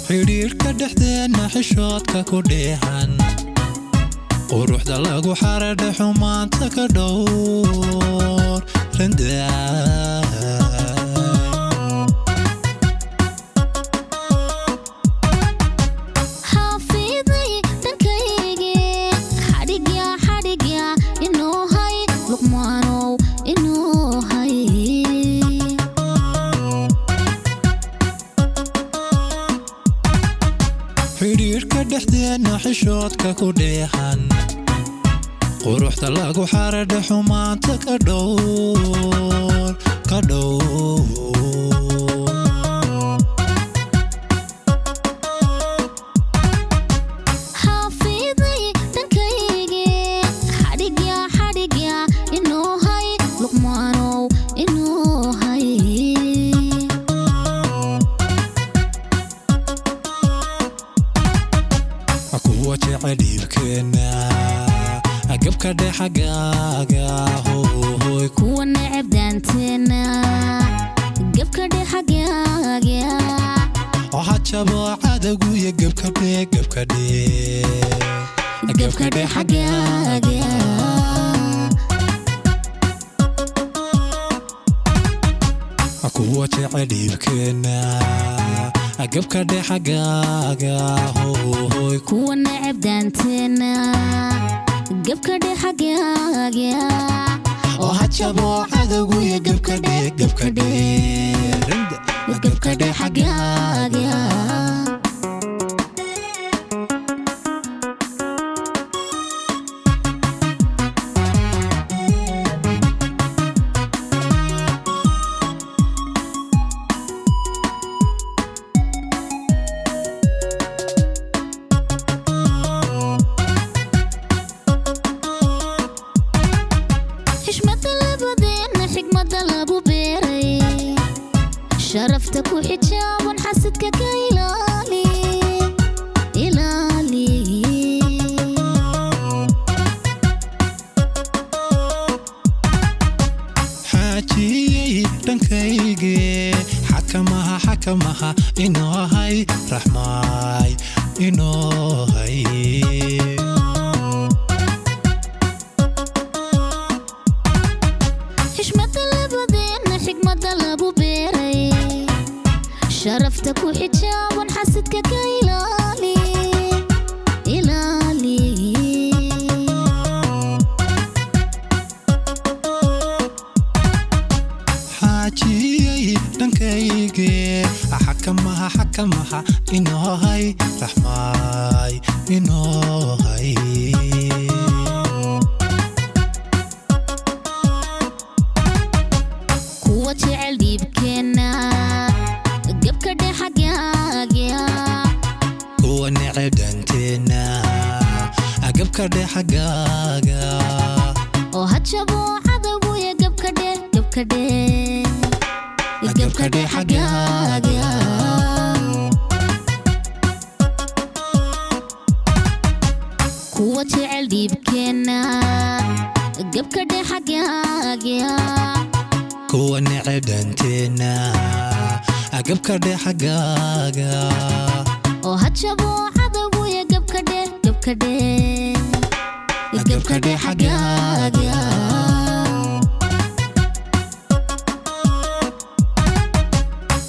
Xidhiirka dhexdeenna xishoodka ku dheehan, quruxda lagu xaradha xumaanta ka dhowr randaa. Xaafiday dhankayge, xadhigya xadhigya inuu hay, Luqmaanow inuu hay. Xidhiirka dhexdeenna xishoodka ku dheehan, quruxda lagu xaradha xumaanta ka dhowr, ka dhowr. Xaafiday dhankayge, xadhigya xadhigya inuu hay, Luqmaanow inuu hay. Kuwa jecel dhiibkeenna gabka dhexagaaga hoy. Kuwa neceb daanteenna gabka dhexagaaga. Waxaa jabo cadowguya gabka dhee, gabka dhee, gabka dhexagaaga. Kuwa jecel dhiibkeenna gabka dhexagaaga hoy. Kuwa neceb daanteenna gabka dhexagaaga. Waxaa jabo cadowguya gabka dhee, gabka dhee, gabka dhexagaaga. Xishmada labadeenna xigmada lagu beeray, sharafta ku xijaaban, xasidka ka ilaali, ilaali. Xaajiyey dhankayge, xakamaha xakamaha inoo hay, raxmaay inoo hay. Xishmada labadeenna xigmada lagu beeray, sharafta ku xijaaban, xasidka ka ilaali, ilaali. Xaajiyey dhankayge, xakamaha xakamaha inoo hay, raxmaay inoo hay. Kuwa jecel dhiibkeenna gabka dhexagaaga. Kuwa neceb danteenna gabka dhexagaaga. Oo hajabo cadowguya gabka dheh, gabka dheh, gabka dhexagaaga. Kuwa jecel dhiibkeenna gabka dhexagaaga. Kuwa neceb danteenna gabka dhexagaaga. Oo hajabo cadowguya gabka dheh, gabka dheh, gabka dhexagaaga.